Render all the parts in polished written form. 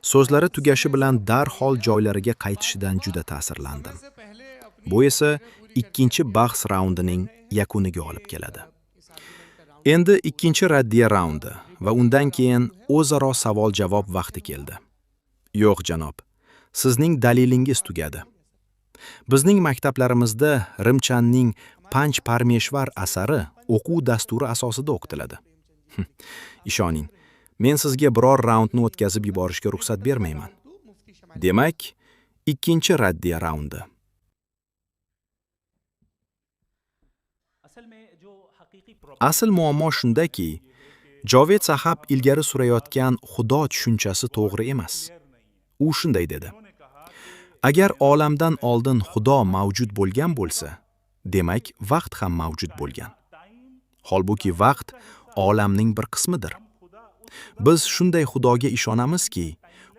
So'zlari tugashi bilan darhol joylariga qaytishidan juda ta'sirlandim. Bu esa ikkinchi bahs raundining yakuniga olib keladi. Endi ikkinchi raddiya raundi va undan keyin o'zaro savol-javob vaqti keldi. Yo'q, janob. Sizning dalilingiz tugadi. Bizning maktablarimizda Rimchanning Panch Parmeshvar asari o'quv dasturi asosida o'qitiladi. Ishoning, men sizga biror raundni o'tkazib yuborishga ruxsat bermayman. Demak, ikkinchi raddiya raundi. Asl muammo shundaki, Javed sahab ilgari surayotgan Xudo tushunchasi to'g'ri emas. U shunday dedi: Agar olamdan oldin Xudo mavjud bo'lgan bo'lsa, demak, vaqt ham mavjud bo'lgan. Holbuki vaqt olamning bir qismidir. Biz shunday Xudoga ishonamizki,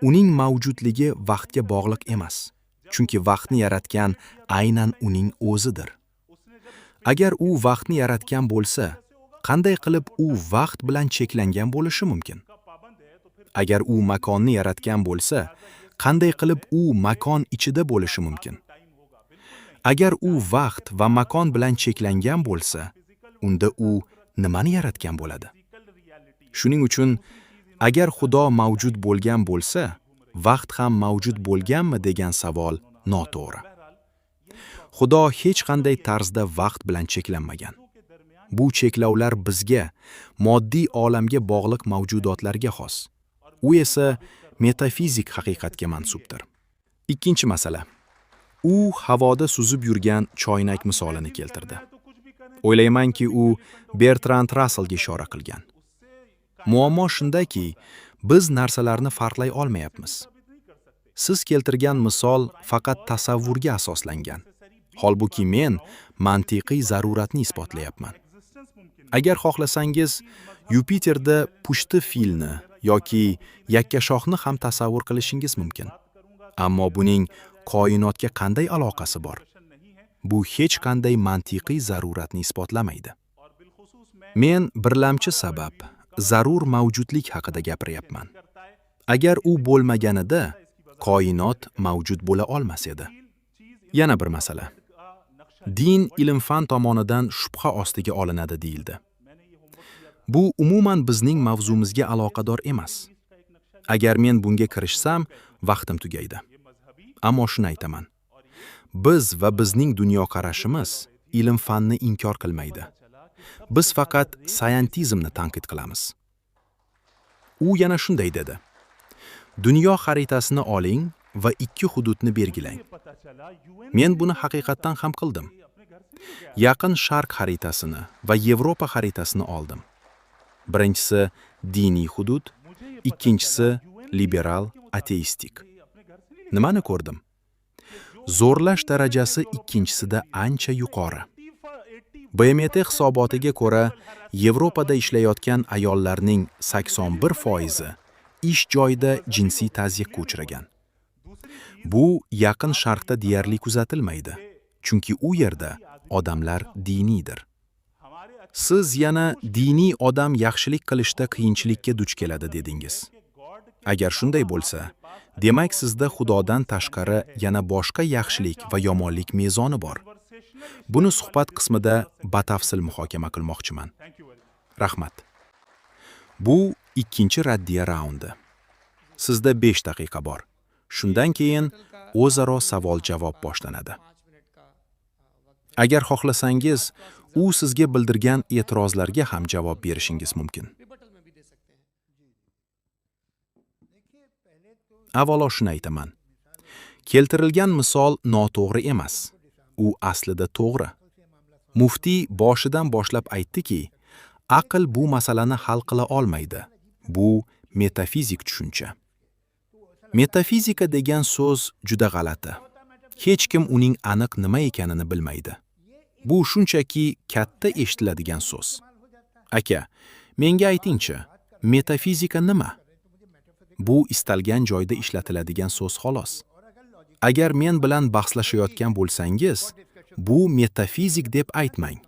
uning mavjudligi vaqtga bog'liq emas. Chunki vaqtni yaratgan aynan uning o'zidir. Agar u vaqtni yaratgan bo'lsa, qanday qilib u vaqt bilan cheklangan bo'lishi mumkin? Agar u makonni yaratgan bo'lsa, qanday qilib u makon ichida bo'lishi mumkin? Agar u vaqt va makon bilan cheklangan bo'lsa, unda u nimani yaratgan bo'ladi? Shuning uchun agar Xudo mavjud bo'lgan bo'lsa, vaqt ham mavjud bo'lganmi degan savol noto'g'ri. Xudo hech qanday tarzda vaqt bilan cheklanmagan. Bu cheklovlar bizga, moddiy olamga bog'liq mavjudotlarga xos. U esa metafizik haqiqatga mansubdir. Ikkinchi masala. U havoda suzib yurgan choynak misolini keltirdi. O'ylaymanki, u Bertrand Russellga ishora qilgan. Muammo shundaki, biz narsalarni farqlay olmayapmiz. Siz keltirgan misol faqat tasavvurga asoslangan. Holbuki men mantiqiy zaruratni isbotlayapman. Agar xohlasangiz, Yupiterda pushti filni yoki yakkashoxni ham tasavvur qilishingiz mumkin. Ammo buning koinotga qanday aloqasi bor? Bu hech qanday mantiqiy zaruratni isbotlamaydi. Men birlamchi sabab, zarur mavjudlik haqida gapiryapman. Agar u bo'lmaganida, koinot mavjud bo'la olmas edi. Yana bir masala. Din ilm-fan tomonidan shubha ostiga olinadi deyildi. Bu umuman bizning mavzumizga aloqador emas. Agar men bunga kirishsam, vaqtim tugaydi. Ammo shuni aytaman. Biz va bizning dunyoqarashimiz ilm-fanni inkor qilmaydi. Biz faqat scientizmni tanqid qilamiz. U yana shunday dedi: Dunyo xaritasini oling va ikki hududni belgilang. Men buni haqiqatdan ham qildim. Yaqin Sharq xaritasini va Yevropa xaritasini oldim. Birinchisi diniy hudud, ikkinchisi liberal ateistik. Nimani ko'rdim? Zo'rlash darajasi ikkinchisida ancha yuqori. BMT hisobotiga ko'ra, Yevropada ishlayotgan ayollarning 81% ish joyida jinsiy tazyiqqa uchragan. Bu Yaqin Sharqda deyarli kuzatilmaydi, chunki u yerda odamlar diniydir. Siz yana diniy odam yaxshilik qilishda qiyinchilikka duch keladi dedingiz. Agar shunday bo'lsa, demak sizda Xudodan tashqari yana boshqa yaxshilik va yomonlik mezoni bor. Buni suhbat qismida batafsil muhokama qilmoqchiman. Rahmat. Bu ikkinchi raddiya raundi. Sizda 5 daqiqa bor. Shundan keyin o'zaro savol-javob boshlanadi. Agar xohlasangiz, u sizga bildirgan e'tirozlarga ham javob berishingiz mumkin. Avvalo shuni aytaman. Keltirilgan misol noto'g'ri emas. U aslida to'g'ri. Muftiy boshidan boshlab aytdiki, aql bu masalani hal qila olmaydi. Bu metafizik tushuncha. Metafizika degan so'z juda g'alati. Hech kim uning aniq nima ekanini bilmaydi. Bu shunchaki katta eshitiladigan so'z. Aka, menga aytingchi, metafizika nima? Bu istalgan joyda ishlatiladigan so'z xolos. Agar men bilan bahslashayotgan bo'lsangiz, bu metafizik deb aytmang.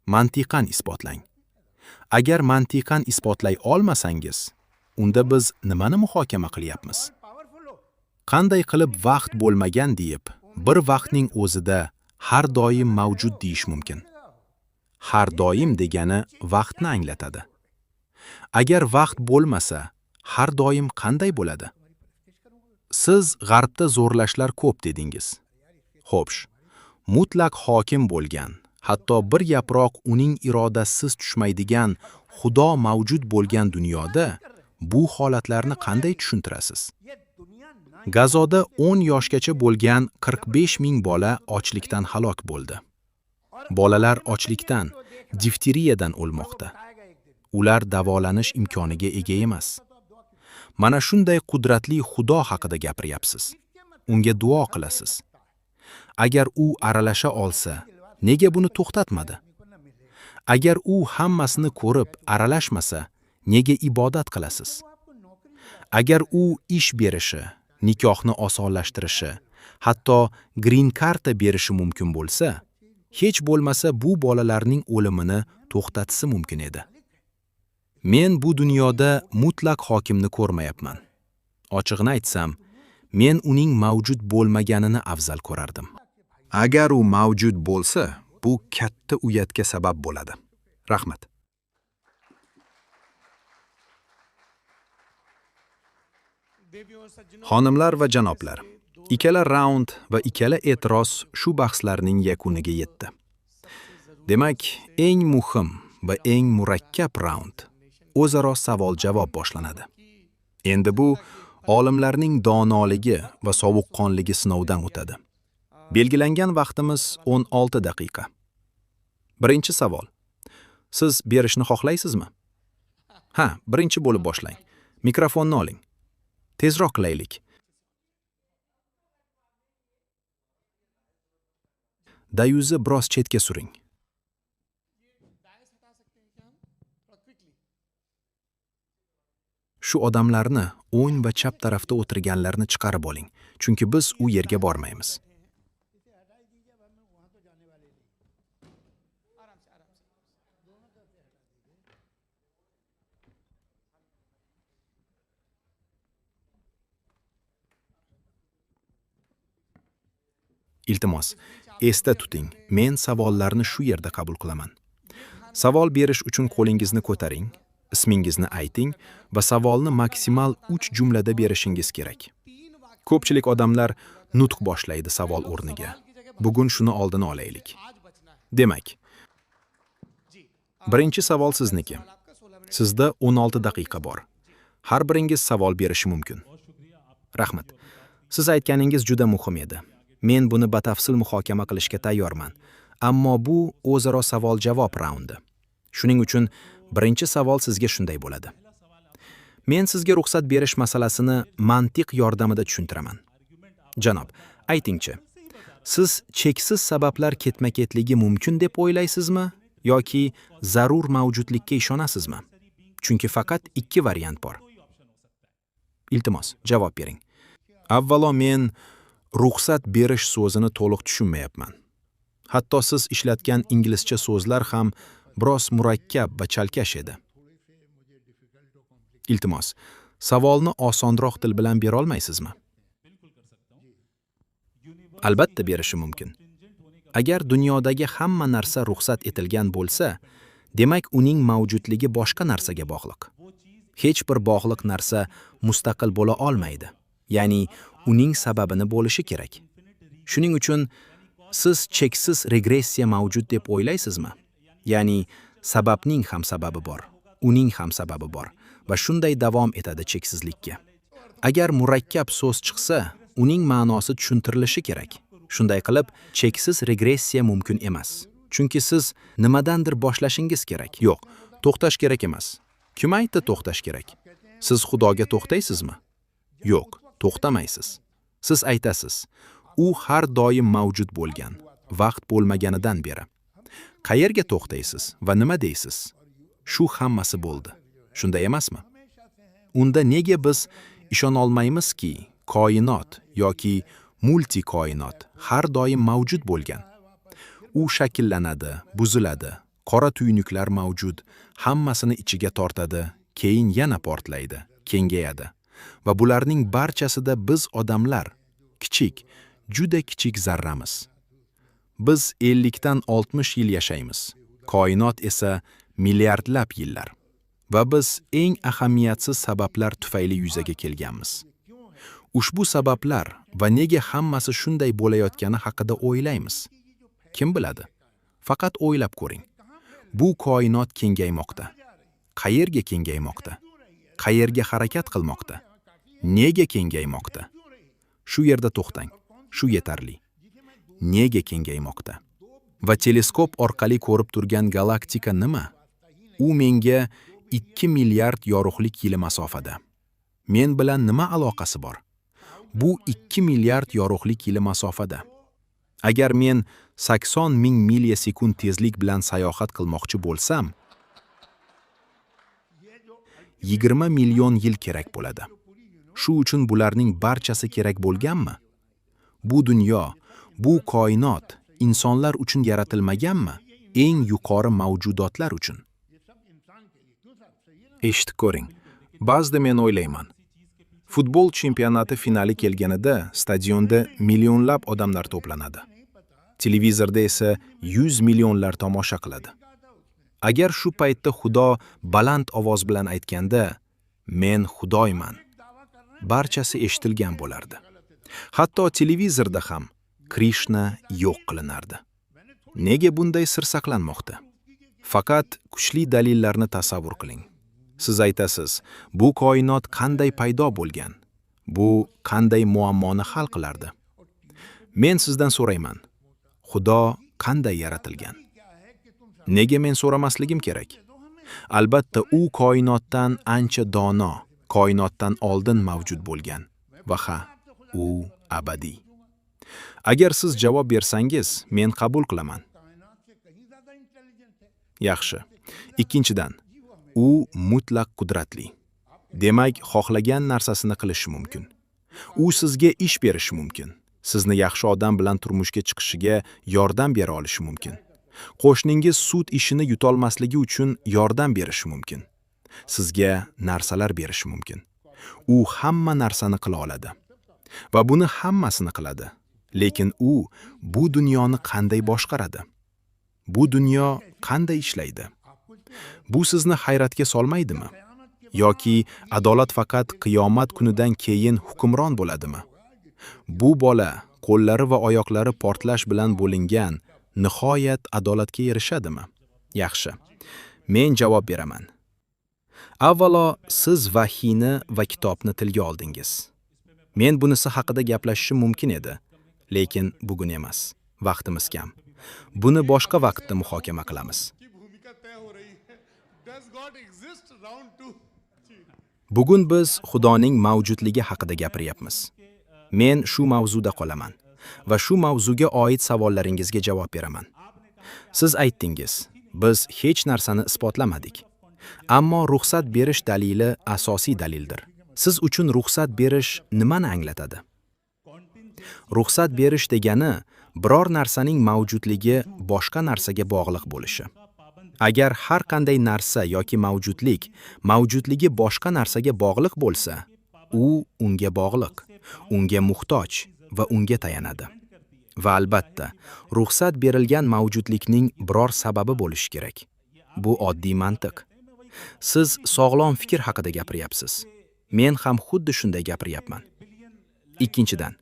Mantiqan isbotlang. Agar mantiqan isbotlay olmasangiz, unda biz nimani muhokama qilyapmiz? Qanday qilib vaqt bo'lmagan deyib, bir vaqtning o'zida har doim mavjud deyish mumkin? Har doim degani vaqtni anglatadi. Agar vaqt bo'lmasa, har doim qanday bo'ladi? Siz g'arbda zo'rlashlar ko'p dedingiz. Xo'sh, mutlaq hokim bo'lgan, hatto bir yaproq uning irodasisiz tushmaydigan Xudo mavjud bo'lgan dunyoda bu holatlarni qanday tushuntirasiz? Gazoda 10 yoshgacha bo'lgan 45 ming bola ochlikdan halok bo'ldi. Bolalar ochlikdan, difteriyadan o'lmoqda. Ular davolanish imkoniga ega emas. Mana shunday qudratli Xudo haqida gapiryapsiz. Unga duo qilasiz. Agar u aralasha olsa, nega buni to'xtatmadi? Agar u hammasini ko'rib aralashmasa, nega ibodat qilasiz? Agar u ish berishi, nikohni osonlashtirishi, hatto green karta berishi mumkin bo'lsa, hech bo'lmasa bu bolalarning o'limini to'xtatishi mumkin edi. Men bu dunyoda mutlaq hokimni ko'rmayapman. Ochig'ini aytsam, men uning mavjud bo'lmaganini afzal ko'rardim. Agar u mavjud bo'lsa, bu katta uyatga sabab bo'ladi. Rahmat. Xonimlar va janoblar, ikkala raund va ikkala e'tiroz shu bahslarning yakuniga yetdi. Demak, eng muhim va eng murakkab raund o'zaro savol-javob boshlanadi. Endi bu olimlarning donoligi va sovuqqonligi sinovdan o'tadi. Belgilangan vaqtimiz 16 daqiqa. Birinchi savol. Siz berishni xohlaysizmi? Ha, birinchi bo'lib boshlang. Mikrofonni oling. Tezroq qilaylik. Dayuzni biroz chetga suring. Shu odamlarni o'ng va chap tarafda o'tirganlarni chiqarib oling, chunki biz u yerga bormaymiz. Iltimos, esda tuting, men savollarni shu yerda qabul qilaman. Savol berish uchun qo'lingizni ko'taring, ismingizni ayting va savolni maksimal 3 jumlada berishingiz kerak. Ko'pchilik odamlar nutq boshlaydi savol o'rniga. Bugun shuni oldini olaylik. Demak, birinchi savol sizniki. Sizda 16 daqiqa bor. Har biringiz savol berishi mumkin. Rahmat. Siz aytganingiz juda muhim edi. Men buni batafsil muhokama qilishga tayyorman. Ammo bu o'zaro savol-javob raundi. Shuning uchun birinchi savol sizga shunday bo'ladi. Men sizga ruxsat berish masalasini mantiq yordamida tushuntiraman. Janob, aytingchi, siz cheksiz sabablar ketma-ketligi mumkin deb o'ylaysizmi yoki zarur mavjudlikka ishonasizmi? Chunki faqat 2 variant bor. Iltimos, javob bering. Avvalo men ruxsat berish so'zini to'liq tushunmayapman. Hatto siz ishlatgan inglizcha so'zlar ham biroz murakkab va chalkash edi. Iltimos, savolni osonroq til bilan bera olmaysizmi? Albatta berishi mumkin. Agar dunyodagi hamma narsa ruxsat etilgan bo'lsa, demak uning mavjudligi boshqa narsaga bog'liq. Hech bir bog'liq narsa mustaqil bo'la olmaydi. Ya'ni uning sababini bo'lishi kerak. Shuning uchun siz cheksiz regressiya mavjud deb o'ylaysizmi? Ya'ni sababning ham sababi bor, uning ham sababi bor va shunday davom etadi cheksizlikka. Agar murakkab so'z chiqsa, uning ma'nosi tushuntirilishi kerak. Shunday qilib, cheksiz regressiya mumkin emas. Chunki siz nimadandir boshlashingiz kerak. Yo'q, to'xtash kerak emas. Kim aytdi to'xtash kerak? Siz Xudoga to'xtaysizmi? Yo'q, to'xtamaysiz. Siz aytasiz, u har doim mavjud bo'lgan, vaqt bo'lmaganidan beri. Qayerga to'xtaysiz va nima deysiz? Shu hammasi bo'ldi. Shunday emasmi? Unda nega biz ishona olmaymizki, koinot yoki multikoinot har doim mavjud bo'lgan? U shakllanadi, buziladi, qora tuynuklar mavjud, hammasini ichiga tortadi, keyin yana portlaydi, kengayadi. Va bularning barchasida biz odamlar kichik, juda kichik zarramiz. Biz 50 dan 60 yil yashaymiz. Koinot esa milliardlab yillar. Va biz eng ahamiyatsiz sabablar tufayli yuzaga kelganmiz. Ushbu sabablar va nega hammasi shunday bo'layotgani haqida o'ylaymiz. Kim biladi? Faqat o'ylab ko'ring. Bu koinot kengaymoqda. Qayerga kengaymoqda? Qayerga harakat qilmoqda? Nega kengaymoqda? Shu yerda to'xtang. Shu yetarli. Nega kengaymoqda? Va teleskop orqali ko'rib turgan galaktika nima? U menga 2 milliard yorug'lik yili masofada. Men bilan nima aloqasi bor? Bu 2 milliard yorug'lik yili masofada. Agar men 80 ming milya sekund tezlik bilan sayohat qilmoqchi bo'lsam, 20 million yil kerak bo'ladi. Shu uchun bularning barchasi kerak bo'lganmi? Bu dunyo, bu koinot insonlar uchun yaratilmaganmi? Eng yuqori mavjudotlar uchun. Eshitib ko'ring. Ba'zida men o'ylayman. Futbol chempionati finali kelganida stadionda millionlab odamlar to'planadi. Televizorda esa 100 millionlar tomosha qiladi. Agar shu paytda Xudo baland ovoz bilan aytganda, "Men Xudoyman", barchasi eshitilgan bo'lardi. Hatto televizorda ham Krishna yo'q qilinardi. Nega bunday sir saqlanmoqda? Faqat kuchli dalillarni tasavvur qiling. Siz aytasiz, bu koinot qanday paydo bo'lgan? Bu qanday muammoni hal qilardi? Men sizdan so'rayman. Xudo qanday yaratilgan? Nega men so'ramasligim kerak? Albatta, u koinotdan ancha dono, koinotdan oldin mavjud bo'lgan va ha, u abadiy. Agar siz javob bersangiz, men qabul qilaman. Yaxshi. Ikkinchidan, u mutlaq qudratli. Demak, xohlagan narsasini qilishi mumkin. U sizga ish berishi mumkin. Sizni yaxshi odam bilan turmushga chiqishiga yordam bera olishi mumkin. Qo'shningiz sud ishini yutolmasligi uchun yordam berishi mumkin. Sizga narsalar berishi mumkin. U hamma narsani qila oladi. Va buni hammasini qiladi. Lekin u bu dunyoni qanday boshqaradi? Bu dunyo qanday ishlaydi? Bu sizni hayratga solmaydimi? Yoki adolat faqat qiyomat kunidan keyin hukmron bo'ladimi? Bu bola qo'llari va oyoqlari portlash bilan bo'lingan nihoyat adolatga erishadimi? Yaxshi. Men javob beraman. Avvalo siz vahiyni va kitobni tilga oldingiz. Men bunisi haqida gaplashishim mumkin edi, lekin bugun emas. Vaqtimiz kam. Buni boshqa vaqtda muhokama qilamiz. की भूमिका तय हो रही है। Does God exist? Round two. Bugun biz Xudoning mavjudligi haqida gapiryapmiz. Men shu mavzuda qolaman va shu mavzuga oid savollaringizga javob beraman. Siz aytdingiz, biz hech narsani isbotlamadik. Ammo ruxsat berish dalili asosiy dalildir. Siz uchun ruxsat berish nimani anglatadi? Ruxsat berish degani biror narsaning mavjudligi boshqa narsaga bog'liq bo'lishi. Agar har qanday narsa yoki mavjudlik mavjudligi boshqa narsaga bog'liq bo'lsa, u unga bog'liq, unga muhtoj va unga tayanadi. Va albatta, ruxsat berilgan mavjudlikning biror sababi bo'lishi kerak. Bu oddiy mantiq. Siz sog'lom fikr haqida gapiryapsiz. Men ham xuddi shunday gapiryapman. Ikkinchidan,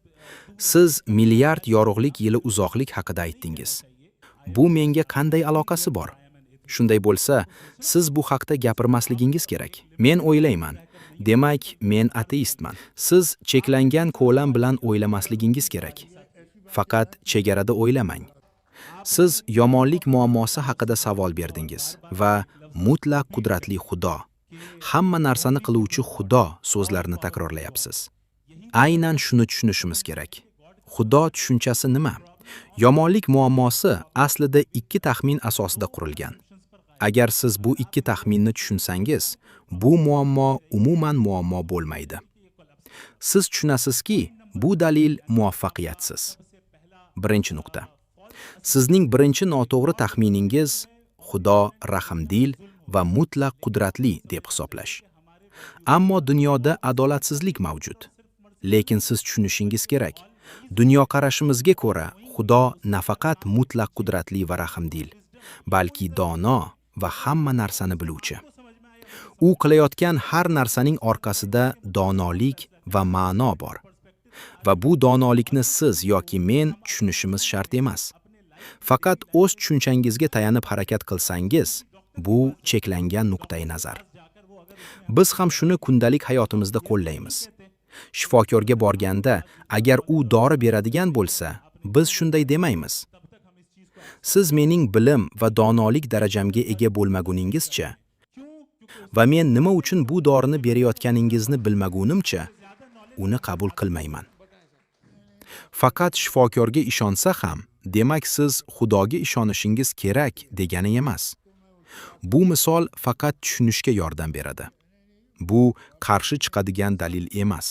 siz milliard yorug'lik yili uzoqlik haqida aytdingiz. Bu menga qanday aloqasi bor? Shunday bo'lsa, siz bu haqda gapirmasligingiz kerak. Men o'ylayman. Demak, men ateistman. Siz cheklangan ko'lam bilan o'ylamasligingiz kerak. Faqat chegarada o'ylamang. Siz yomonlik muammosi haqida savol berdingiz va mutlaq qudratli Xudo, hamma narsani qiluvchi Xudo so'zlarini takrorlayapsiz. Aynan shuni tushunishimiz kerak. Xudo tushunchasi nima? Yomonlik muammosi aslida ikki taxmin asosida qurilgan. Agar siz bu ikki taxminni tushunsangiz, bu muammo umuman muammo bo'lmaydi. Siz tushunasizki, bu dalil muvaffaqiyatsiz. Birinchi nuqta. Sizning birinchi noto'g'ri taxminingiz Xudo rahmdil va mutlaq qudratli deb hisoblash. Ammo dunyoda adolatsizlik mavjud. Lekin siz tushunishingiz kerak. Dunyoqarashimizga ko'ra, Xudo nafaqat mutlaq qudratli va rahmdil, balki dono va hamma narsani biluvchi. U qilayotgan har narsaning orqasida donolik va ma'no bor. Va bu donolikni siz yoki men tushunishimiz shart emas. Faqat o'z tushunchangizga tayanib harakat qilsangiz, bu cheklangan nuqtai nazar. Biz ham shuni kundalik hayotimizda qo'llaymiz. Shifokorga borganda, agar u dori beradigan bo'lsa, biz shunday demaymiz: "Siz mening bilim va donolik darajamga ega bo'lmaguningizcha va men nima uchun bu dorini berayotganingizni bilmagunimcha, uni qabul qilmayman." Faqat shifokorga ishonsa ham, demak, siz Xudoga ishonishingiz kerak degani emas. Bu misol faqat tushunishga yordam beradi. Bu qarshi chiqadigan dalil emas.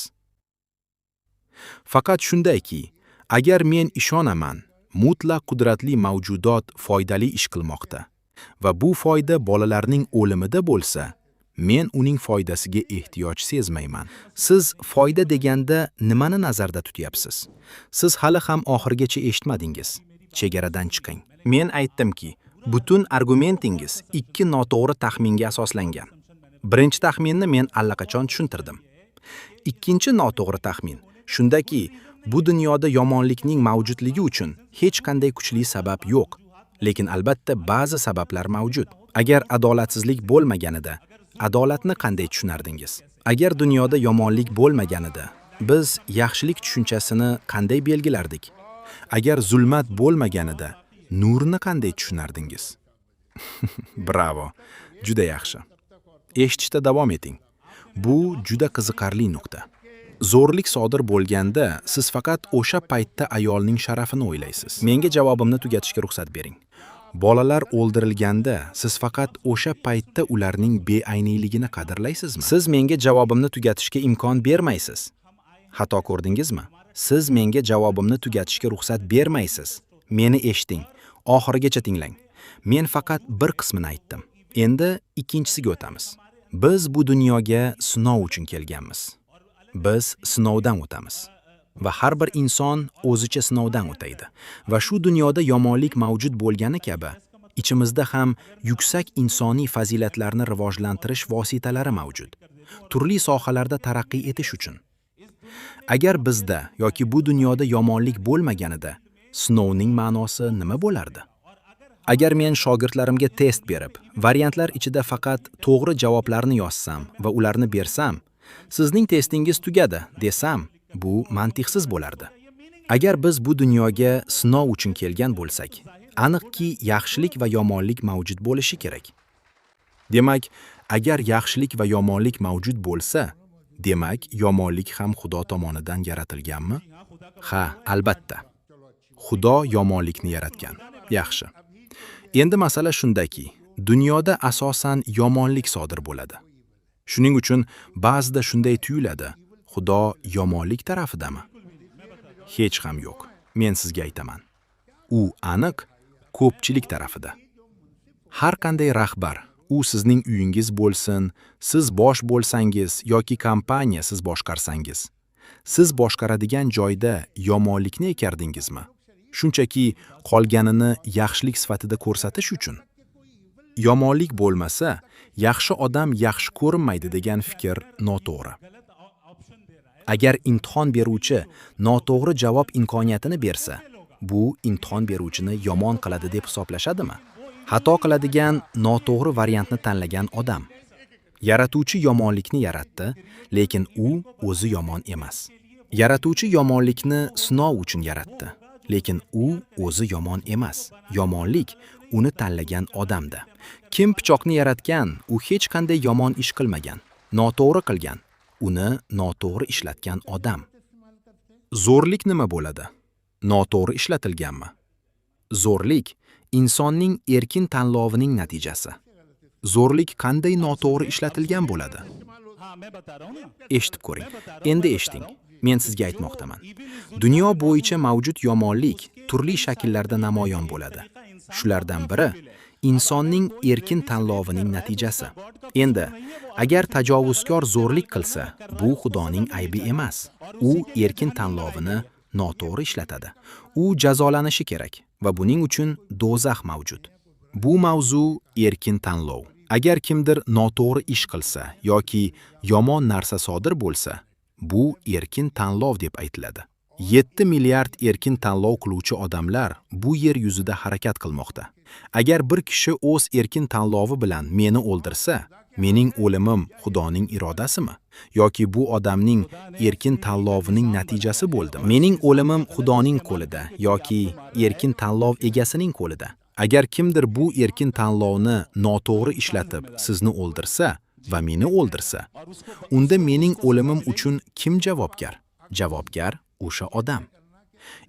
Faqat shundayki, agar men ishonaman, mutlaq qudratli mavjudot foydali ish qilmoqda va bu foyda bolalarning o'limida bo'lsa, men uning foydasiga ehtiyoj sezmayman. Siz foyda deganda nimani nazarda tutyapsiz? Siz hali ham oxirigacha eshitmadingiz. Chegaradan chiqing. Men aytdimki, butun argumentingiz ikki noto'g'ri taxminga asoslangan. Birinchi taxminni men allaqachon tushuntirdim. Ikkinchi noto'g'ri taxmin shundaki, bu dunyoda yomonlikning mavjudligi uchun hech qanday kuchli sabab yo'q. Lekin albatta ba'zi sabablar mavjud. Agar adolatsizlik bo'lmaganida, adolatni qanday tushunardingiz? Agar dunyoda yomonlik bo'lmaganida, biz yaxshilik tushunchasini qanday belgilardik? Agar zulmat bo'lmaganida, nurni qanday tushunardingiz? Bravo, juda yaxshi. Eshitishda davom eting. Bu juda qiziqarli nuqta. Zo'rlik sodir bo'lganda, siz faqat o'sha paytda ayolning sharafini o'ylaysiz. Menga javobimni tugatishga ruxsat bering. Bolalar o'ldirilganda, siz faqat o'sha paytda ularning beayniyligini qadrlaysizmi? Siz menga javobimni tugatishga imkon bermaysiz. Xato ko'rdingizmi? Siz menga javobimni tugatishga ruxsat bermaysiz. Meni eshiting. Oxirigacha tinglang. Men faqat bir qismini aytdim. Endi ikkinchisiga o'tamiz. Biz bu dunyoga sinov uchun kelganmiz. Biz sinovdan o'tamiz. Va har bir inson o'zicha sinovdan o'taydi. Va shu dunyoda yomonlik mavjud bo'lgani kabi, ichimizda ham yuksak insoniy fazilatlarni rivojlantirish vositalari mavjud. Turli sohalarda taraqqiy etish uchun. Agar bizda yoki bu dunyoda yomonlik bo'lmaganida, sinovning ma'nosi nima bo'lardi? Agar men shogirdlarimga test berib, variantlar ichida faqat to'g'ri javoblarni yozsam va ularni bersam, "Sizning testingiz tugadi" desam, bu mantiqsiz bo'lardi. Agar biz bu dunyoga sinov uchun kelgan bo'lsak, aniqki, yaxshilik va yomonlik mavjud bo'lishi kerak. Demak, agar yaxshilik va yomonlik mavjud bo'lsa, demak, yomonlik ham Xudo tomonidan yaratilganmi? Ha, albatta. Xudo yomonlikni yaratgan. Yaxshi. Endi masala shundaki, dunyoda asosan yomonlik sodir bo'ladi. Shuning uchun ba'zida shunday tuyuladi: Xudo yomonlik tarafidami? Hech ham yo'q. Men sizga aytaman. U aniq ko'pchilik tarafida. Har qanday rahbar, u sizning uyingiz bo'lsin, siz bosh bo'lsangiz yoki kompaniya siz boshqarsangiz, siz boshqaradigan joyda yomonlikni ekardingizmi? Shunchaki qolganini yaxshilik sifatida ko'rsatish uchun. Yomonlik bo'lmasa, yaxshi odam yaxshi ko'rinmaydi degan fikr noto'g'ri. Agar imtihon beruvchi noto'g'ri javob imkoniyatini bersa, bu imtihon beruvchini yomon qiladi deb hisoblashadimi? Xato qiladigan, noto'g'ri variantni tanlagan odam. Yaratuvchi yomonlikni yaratdi, lekin u o'zi yomon emas. Yaratuvchi yomonlikni sinov uchun yaratdi, lekin u o'zi yomon emas. Yomonlik uni tanlagan odamda. Kim pichoqni yaratgan, u hech qanday yomon ish qilmagan, noto'g'ri qilgan, uni noto'g'ri ishlatgan odam. Zo'rlik nima bo'ladi? Noto'g'ri ishlatilganmi? Zo'rlik insonning erkin tanlovining natijasi. Zo'rlik qanday noto'g'ri ishlatilgan bo'ladi? Eshitib ko'ring. Endi eshiting. Men sizga aytmoqdaman. Dunyo bo'yicha mavjud yomonlik turli shakllarda namoyon bo'ladi. Shulardan biri Insonning erkin tanlovining natijasi. Endi, agar tajovuzkor zo'rlik qilsa, bu Xudoning aybi emas. U erkin tanlovini noto'g'ri ishlatadi. U jazolanishi kerak va buning uchun do'zax mavjud. Bu mavzu erkin tanlov. Agar kimdir noto'g'ri ish qilsa yoki yomon narsa sodir bo'lsa, bu erkin tanlov deb aytiladi. 7 milliard erkin tanlov qiluvchi odamlar bu yer yuzida harakat qilmoqda. Agar bir kishi o'z erkin tanlovi bilan meni o'ldirsa, mening o'limim Xudoning irodasimi yoki bu odamning erkin tanlovining natijasi bo'ldimi? Mening o'limim Xudoning qo'lida yoki erkin tanlov egasining qo'lida. Agar kimdir bu erkin tanlovni noto'g'ri ishlatib sizni o'ldirsa va meni o'ldirsa, unda mening o'limim uchun kim javobgar? Javobgar o'sha odam.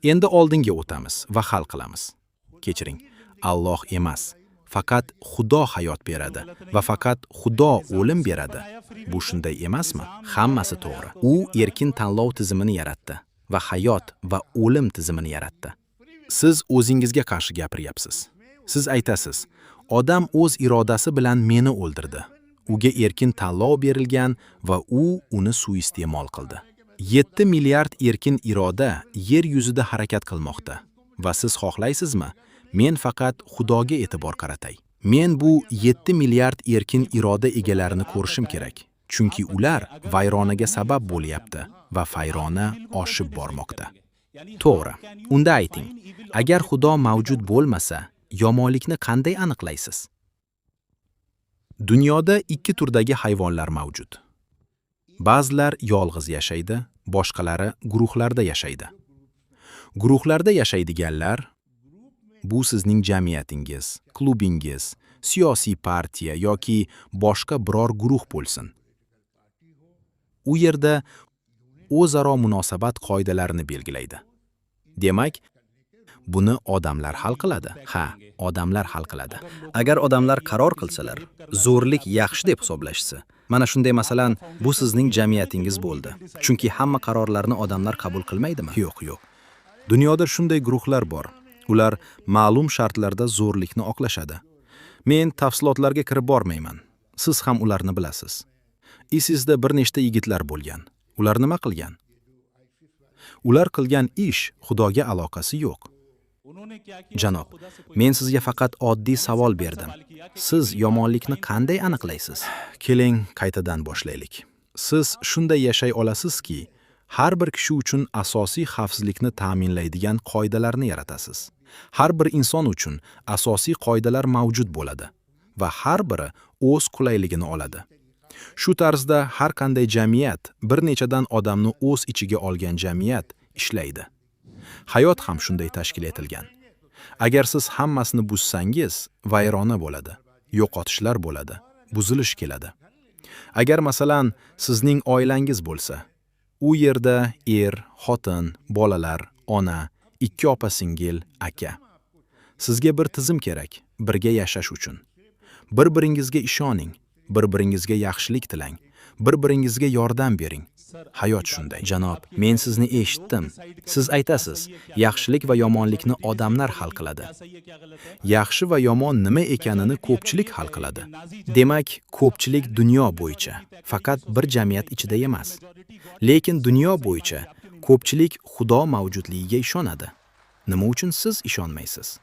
Endi oldinga o'tamiz va hal qilamiz. Kechiring, Alloh emas, faqat Xudo hayot beradi va faqat Xudo o'lim beradi. Bu shunday emasmi? Hammasi to'g'ri. U erkin tanlov tizimini yaratdi va hayot va o'lim tizimini yaratdi. Siz o'zingizga qarshi gapiryapsiz. Siz aytasiz, odam o'z irodasi bilan meni o'ldirdi. Uga erkin tanlov berilgan va u uni suiiste'mol qildi. 7 milliard erkin iroda yer yuzida harakat qilmoqda. Va siz xohlaysizmi? Men faqat Xudoga e'tibor qaratay. Men bu 7 milliard erkin iroda egalarini ko'rishim kerak. Chunki ular vayronaga sabab bo'lyapti va vayrona oshib bormoqda. To'g'ri. Unda ayting, agar Xudo mavjud bo'lmasa, yomonlikni qanday aniqlaysiz? Dunyoda ikki turdagi hayvonlar mavjud. Ba'zilar yolg'iz yashaydi, boshqalari guruhlarda yashaydi. Guruhlarda yashaydiganlar bu sizning jamiyatingiz, klubingiz, siyosiy partiya yoki boshqa biror guruh bo'lsin. U yerda o'zaro munosabat qoidalarini belgilaydi. Demak, buni odamlar hal qiladi. Ha, odamlar hal qiladi. Agar odamlar qaror qilsalar, zo'rlik yaxshi deb hisoblashsa, mana shunday, masalan, bu sizning jamiyatingiz bo'ldi. Chunki hamma qarorlarni odamlar qabul qilmaydimi? Yo'q, yo'q. Dunyoda shunday guruhlar bor. Ular ma'lum shartlarda zo'rlikni oqlashadi. Men tafsilotlarga kirib bormayman. Siz ham ularni bilasiz. ISISda bir nechta yigitlar bo'lgan. Ular nima qilgan? Ular qilgan ish Xudoga aloqasi yo'q. Janob, men sizga faqat oddiy savol berdim. Siz yomonlikni qanday aniqlaysiz? Keling, qaytadan boshlaylik. Siz shunday yashay olasizki, har bir kishi uchun asosiy xavfsizlikni ta'minlaydigan qoidalarni yaratasiz. Har bir inson uchun asosiy qoidalar mavjud bo'ladi va har biri o'z qulayligini oladi. Shu tarzda har qanday jamiyat, bir nechadan odamni o'z ichiga olgan jamiyat ishlaydi. Hayot ham shunday tashkil etilgan. Agar siz hammasini buzsangiz, vayrona bo'ladi, yo'qotishlar bo'ladi, buzilish keladi. Agar, masalan, sizning oilangiz bo'lsa, u yerda er, xotin, bolalar, ona, ikki opa-singil, aka. Sizga bir tizim kerak, birga yashash uchun. Bir-biringizga ishoning, bir-biringizga yaxshilik tilang, bir-biringizga yordam bering. Hayot shunday. Janob, men sizni eshitdim. Siz aytasiz, yaxshilik va yomonlikni odamlar hal qiladi. Yaxshi va yomon nima ekanini ko'pchilik hal qiladi. Demak, ko'pchilik dunyo bo'yicha, faqat bir jamiyat ichida emas. Lekin dunyo bo'yicha ko'pchilik Xudo mavjudligiga ishonadi. Nima uchun siz ishonmaysiz?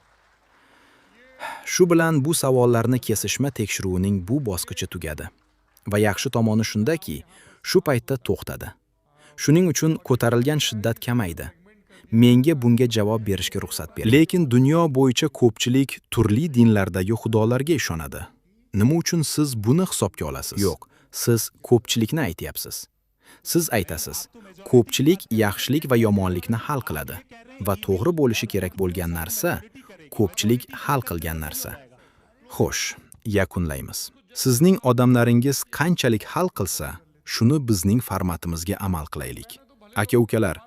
Shu bilan bu savollarni kesishma tekshiruvining bu bosqichi tugadi. Va yaxshi tomoni shundaki, shu paytda to'xtadi. Shuning uchun ko'tarilgan shiddat kamaydi. Menga bunga javob berishga ruxsat bering. Lekin dunyo bo'yicha ko'pchilik turli dinlardagi xudolarga ishonadi. Nima uchun siz buni hisobga olasiz? Yo'q, siz ko'pchilikni aytyapsiz. Siz aytasiz, ko'pchilik yaxshilik va yomonlikni hal qiladi va to'g'ri bo'lishi kerak bo'lgan narsa ko'pchilik hal qilgan narsa. Xo'sh, yakunlaymiz. Sizning odamlaringiz qanchalik hal qilsa, shuni bizning formatimizga amal qilaylik. Aka-ukalar,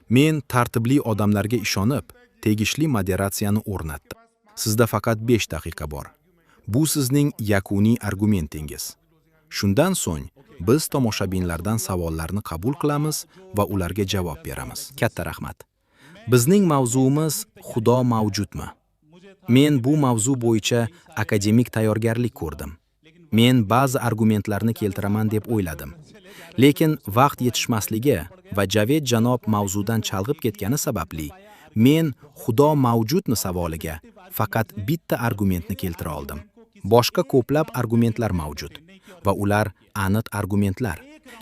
men tartibli odamlarga ishonib, tegishli moderatsiyani o'rnatdim. Sizda faqat 5 daqiqa bor. Bu sizning yakuniy argumentingiz. Shundan so'ng biz tomoshabinlardan savollarni qabul qilamiz va ularga javob beramiz. Katta rahmat. Bizning mavzuimiz: Xudo mavjudmi? Men bu mavzu bo'yicha akademik tayyorgarlik ko'rdim. Men ba'zi argumentlarni keltiraman deb o'yladim. Lekin vaqt yetishmasligi va Javed janob mavzudan chalg'ib ketgani sababli men Xudo mavjudmi savoliga faqat bitta argumentni keltira oldim. Boshqa ko'plab argumentlar mavjud va ular aniq argumentlar.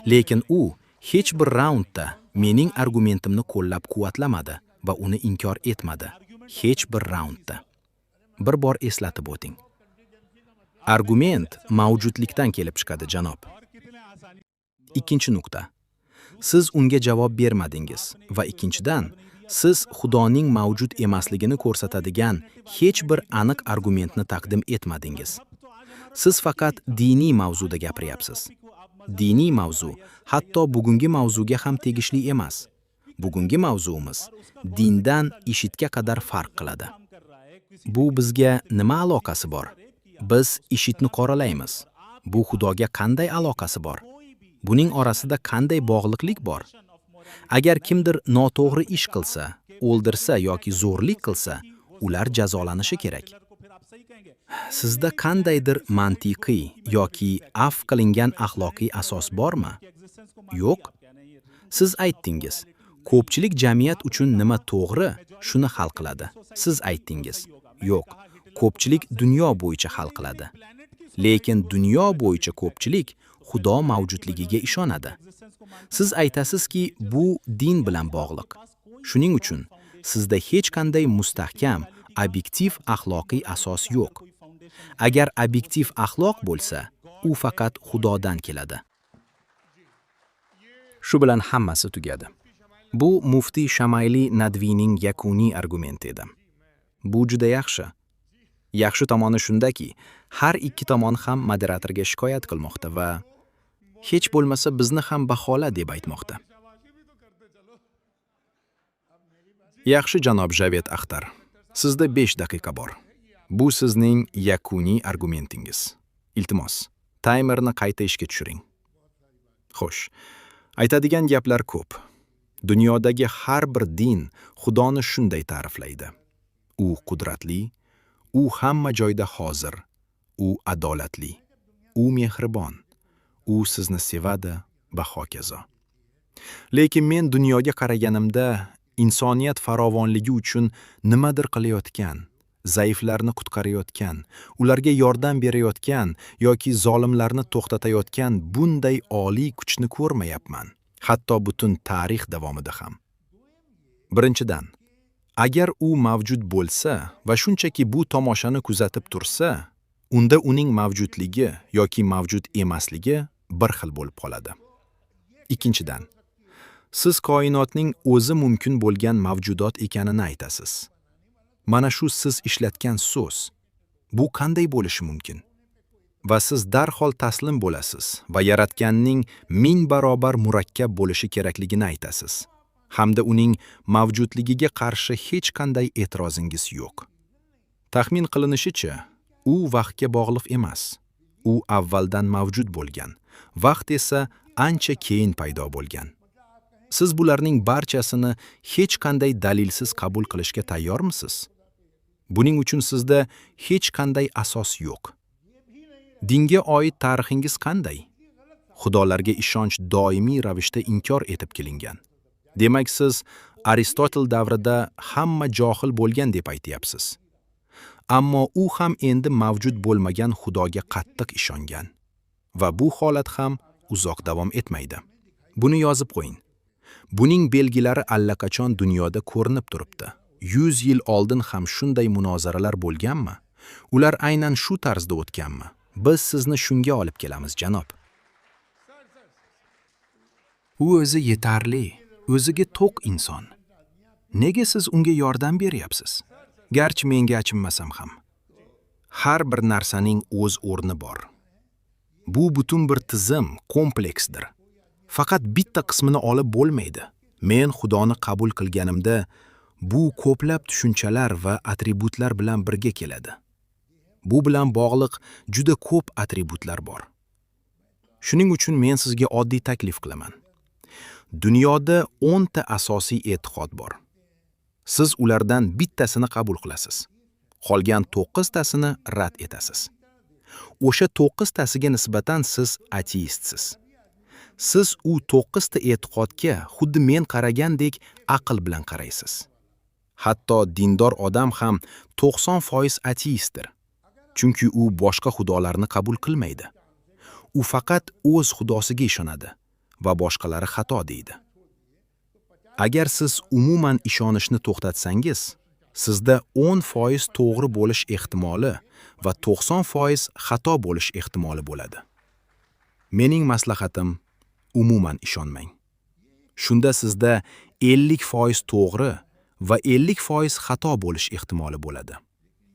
Lekin u hech bir raundda mening argumentimni qo'llab-quvvatlamadi va uni inkor etmadi. Hech bir raundda. Bir bor eslatib o'ting. Argument mavjudlikdan kelib chiqadi, janob. Ikkinchi nuqta. Siz unga javob bermadingiz va ikkinchidan, siz Xudoning mavjud emasligini ko'rsatadigan hech bir aniq argumentni taqdim etmadingiz. Siz faqat diniy mavzuda gapiryapsiz. Diniy mavzu hatto bugungi mavzuga ham tegishli emas. Bugungi mavzuimiz dindan IShIDga qadar farq qiladi. Bu bizga nima aloqasi bor? Biz IShIDni qoralaymiz. Bu Xudoga qanday aloqasi bor? Buning orasida qanday bog'liqlik bor? Agar kimdir noto'g'ri ish qilsa, o'ldirsa yoki zo'rlik qilsa, ular jazolanishi kerak. Sizda qandaydir mantiqiy yoki afv qilingan axloqiy asos bormi? Yo'q. Siz aytdingiz, ko'pchilik jamiyat uchun nima to'g'ri, shuni hal qiladi. Siz aytdingiz, yo'q, ko'pchilik dunyo bo'yicha hal qiladi. Lekin dunyo bo'yicha ko'pchilik Xudo mavjudligiga ishonadi. Siz aytasizki, bu din bilan bog'liq. Shuning uchun sizda hech qanday mustahkam, obyektiv axloqiy asos yo'q. Agar obyektiv axloq bo'lsa, u faqat Xudodan keladi. Shu bilan hammasi tugadi. Bu muftiy Shamayli Nadviyning yakuniy argumenti edi. Bu juda yaxshi. Yaxshi tomoni shundaki, har ikki tomon ham moderatorga shikoyat qilmoqda va hech bo'lmasa bizni ham bahola deb aytmoqda. Yaxshi, janob Javed Axtar. Sizda 5 daqiqa bor. Bu sizning yakuniy argumentingiz. Iltimos, taymerni qayta ishga tushiring. Xo'sh, aytadigan gaplar ko'p. Dunyodagi har bir din Xudoni shunday ta'riflaydi. U qudratli, u hamma joyda hozir, u adolatli, u mehribon, u sizni sevadi va hokazo. Lekin men dunyoga qaraganimda insoniyat farovonligi uchun nimadir qilayotgan, zaiflarni qutqarayotgan, ularga yordam berayotgan yoki zolimlarni to'xtatayotgan bunday oliy kuchni ko'rmayapman, hatto butun tarix davomida ham. Birinchidan, agar u mavjud bo'lsa va shunchaki bu tomoshani kuzatib tursa, unda uning mavjudligi yoki mavjud emasligi bir xil bo'lib qoladi. Ikkinchidan, siz koinotning o'zi mumkin bo'lgan mavjudot ekanini aytasiz. Mana shu siz ishlatgan so'z. Bu qanday bo'lishi mumkin? Va siz darhol taslim bo'lasiz va yaratganning ming barobar murakkab bo'lishi kerakligini aytasiz. Hamda uning mavjudligiga qarshi hech qanday e'tirozingiz yo'q. Taxmin qilinishicha, u vaqtga bog'liq emas. U avvaldan mavjud bo'lgan. Vaqt esa ancha keyin paydo bo'lgan. Siz bularning barchasini hech qanday dalilsiz qabul qilishga tayyormisiz? Buning uchun sizda hech qanday asos yo'q. Dinga oid tarixingiz qanday? Xudolarga ishonch doimiy ravishda inkor etib kelingan. Demak, siz Aristotel davrida hamma johil bo'lgan deb aytyapsiz. Ammo u ham endi mavjud bo'lmagan Xudoga qattiq ishongan. Va bu holat ham uzoq davom etmaydi. Buni yozib qo'ying. Buning belgilari allaqachon dunyoda ko'rinib turibdi. 100 yil oldin ham shunday munozaralar bo'lganmi? Ular aynan shu tarzda o'tganmi? Biz sizni shunga olib kelamiz, janob. U o'zi yetarli, o'ziga to'q inson. Nega siz unga yordam beryapsiz? Garchi menga achinmasam ham. Har bir narsaning o'z o'rni bor. Bu butun bir tizim, kompleksdir. Faqat bitta qismini olib bo'lmaydi. Men Xudoni qabul qilganimda bu ko'plab tushunchalar va atributlar bilan birga keladi. Bu bilan bog'liq juda ko'p atributlar bor. Shuning uchun men sizga oddiy taklif qilaman. Dunyoda 10 ta asosiy e'tiqod bor. Siz ulardan bittasini qabul qilasiz. Qolgan 9 tasini rad etasiz. O'sha 9 tasiga nisbatan siz ateistsiz. Siz u 9 ta e'tiqodga xuddi men qaragandek aql bilan qaraysiz. Hatto dindor odam ham 90% ateistdir. Chunki u boshqa xudolarni qabul qilmaydi. U faqat o'z xudosiga ishonadi va boshqalari xato deydi. Agar siz umuman ishonishni to'xtatsangiz, sizda 10% to'g'ri bo'lish ehtimoli va 90% xato bo'lish ehtimoli bo'ladi. Mening maslahatim: umuman ishonmang. Shunda sizda 50% to'g'ri va 50% xato bo'lish ehtimoli bo'ladi.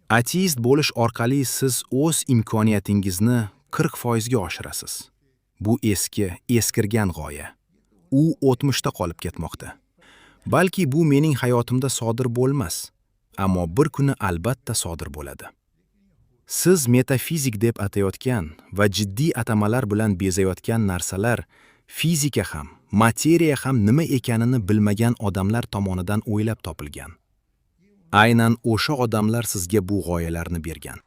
Ateist bo'lish orqali siz o'z imkoniyatingizni 40% ga oshirasiz. Bu eski, eskirgan g'oya. U o'tmishda qolib ketmoqda. Balki bu mening hayotimda sodir bo'lmas, ammo bir kuni albatta sodir bo'ladi. Siz metafizik deb atayotgan va jiddiy atamalar bilan bezayotgan narsalar fizika ham, materiya ham nima ekanini bilmagan odamlar tomonidan o'ylab topilgan. Aynan o'sha odamlar sizga bu g'oyalarni bergan.